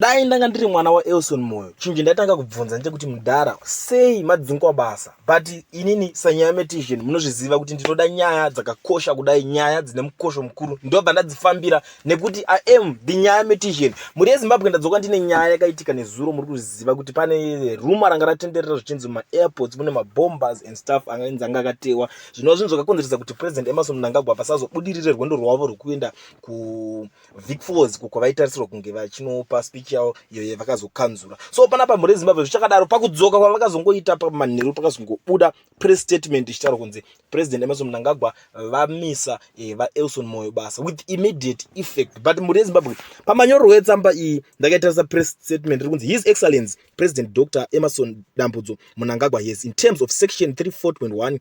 Dai ndanga ndiri mwana waElson Moyo, chinhu chandaitanga kubvunza ndechekuti, mudhara, sei madzingwa basa? But inini sanyaya metician, munozviziva kuti ndinoda nyaya dzakakosha kudai, nyaya dzine mukosho mukuru, ndobva ndadzifambira nekuti I am the nyaya metician. Mhuri yeZimbabwe, ndadzoka ndine nyaya yakaitika nezuro. Muri kuziva kuti pane rumour ranga ratenderera zvichinzi mumaairports mune mabombers and stuff angainzi anga akatewa, zvinova zvinhu zvakakonzeresa kuti President Emmerson Mnangagwa vasazobudirire rwendo rwavo rwekuenda kuVic Falls, kwavaitarisirwa kunge vachinopa speech yavo iyo yavakazokanzura. So panapa, mhuri yeZimbabwe, zvichakadaro, pakudzoka kwavakazongoita pamanheru, pakazongobuda press statement ichitaura kunzi President Emmerson Mnangagwa vamisa vaElson Moyo basa with immediate effect. But mhuri yeZimbabwe, pamanyorerwo etsamba iyi, ndakaitarisa press statement iri kunzi, "His Excellence President Dr Emmerson Dambudzo Mnangagwa has, in terms of section 34.1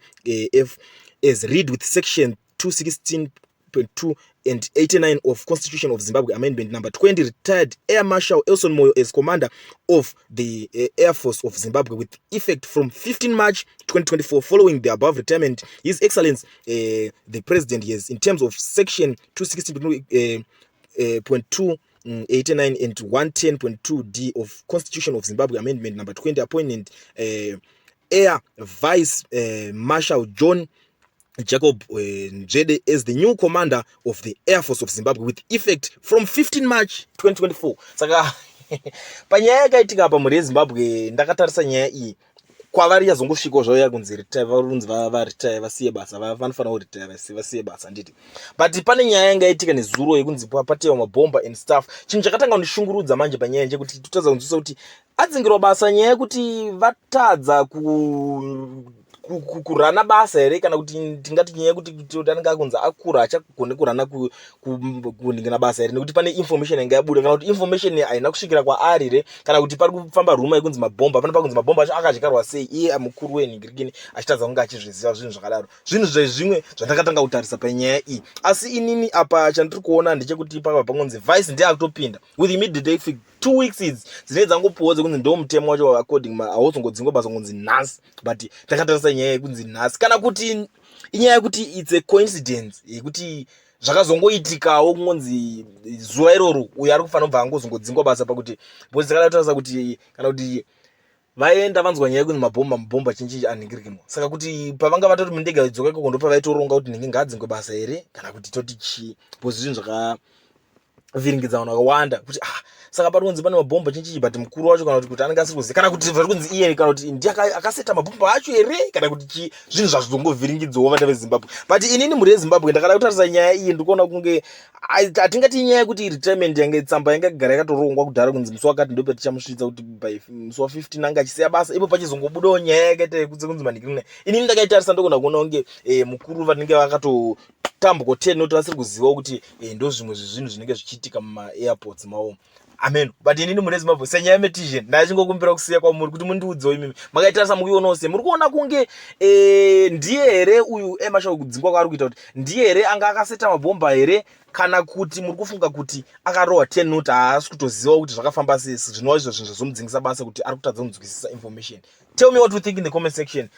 f as read with section 216.2 and 89 of Constitution of Zimbabwe, Amendment number 20, retired Air Marshal Elson Moyo as commander of the Air Force of Zimbabwe with effect from 15 March 2024. Following the above retirement, His Excellence the President has, in terms of section 216.2 89 and 110.2 D of Constitution of Zimbabwe, Amendment number 20, appointment Air Vice Marshal John Jacob Nzvede as the new commander of the Air Force of Zimbabwe with effect from 15 March 2024." Saka panyaya yakaitika apa, mhuri yeZimbabwe, ndakatarisa nyaya iyi kwavari yazongosvikawo zvavo yakunzi retire, varunzi varetire, vasiye basa, vanofanira kuretire, vasiye basa, nditi. But pane nyaya yanga yaitika nezuro yekunzi patewa mabhomba and stuff. Chinhu chakatanga kundishungurudza manje panyaya ndechekuti totadza kunzwisisa kuti adzingirwa basa nyaya yekuti vatadza kurana basa here, kana kuti tingati nyaya yekuti anenge akunzi akura, achagone kurana kuningina basa here, nekuti pane information yanga yabuda, kana kuti information haina kusvikira kwaari here, kana kuti pari kufamba rumour yekunzi mabhomba, pane pakunzi mabhomba acho akadyarwa sei, iye mukuru wenhingirikini achitadza kunge achizviziva zvinhu zvakadaro? Zvinhu zvezvimwe zvandakatanga kutarisa panyaya iyi. Asi inini apa chandiri kuona ndechekuti pakabva pangonzi vice ndiye akutopinda with immediate effect. 2 weeks idzi dzinenge dzangopuwa dzekunzi ndo mutemo wacho, according hauzongodzingwa basa kunzi nhasi. But takatarisa nyaya yekunzi nhasi, kana kuti inyaya yekuti it's a coincidence yekuti zvakazongoitikawo kungonzi zuva iroro uyo ari kufanira kubva angozongodzingwa basa, pakuti because takada kutarisa kuti kana kuti vaenda vanzwa nyaya yekunzi mabhomba, mabhomba, chinchi anhingirikimo, saka kuti pavanga vatoti mundege idzoka ikoko, ndo pavaitoronga kuti nhingi ngaadzingwe basa here, kana kuti toti chii? Because zvinhu zvakavhiringidza vanhu vakawanda kuti, ah, saka pari kunzi pane mabhomba, chinchichi, but mukuru wacho, kana kuti anenge asiri kuziva, kana kuti vari kunzi iye, kana kuti ndiye akaseta mabhomba acho here, kana kuti chii? Zvinhu zvazvizongovhiringidzawo vana veZimbabwe. But inini, mhuri yeZimbabwe, ndakada kutarisa nyaya iyi, ndikuona kunge hatingati inyaya yekuti retirement yange tsamba yanga yagara yakatorongwa kudhara kunzi musi wakati ndo patichamusvitsa, kuti by musi wa15 anga achisiya basa. Ipo pachizongobudawo nyaya yakaita yekutse kunzi manhikirina. Inini ndakaitarisa, ndogona kuona kunge mukuru vanenge vakatotambwa 10 noti vasiri kuzivawo kuti ndo zvimwe zvezvinhu zvinenge zvichiitika mumaairports mavo. Amen. But inini, mune Zimbabwe, senyaya metician, ndachingokumbira kusiya kwamuri kuti mundiudzewo imimi makaitarisa, mukuionawo sei? Muri kuona kunge ndiye here uyu emashoko kudzingwa kwaari kuita, kuti ndiye here anga akaseta mabhomba here, kana kuti muri kufunga kuti akarohwa 10 not, haasi kutoziva kuti zvakafamba sei, zvinova izvo zvinhu zvazomudzingisa basa, kuti ari kutadza kunzwisisa information? Tell me what you think in the comment section.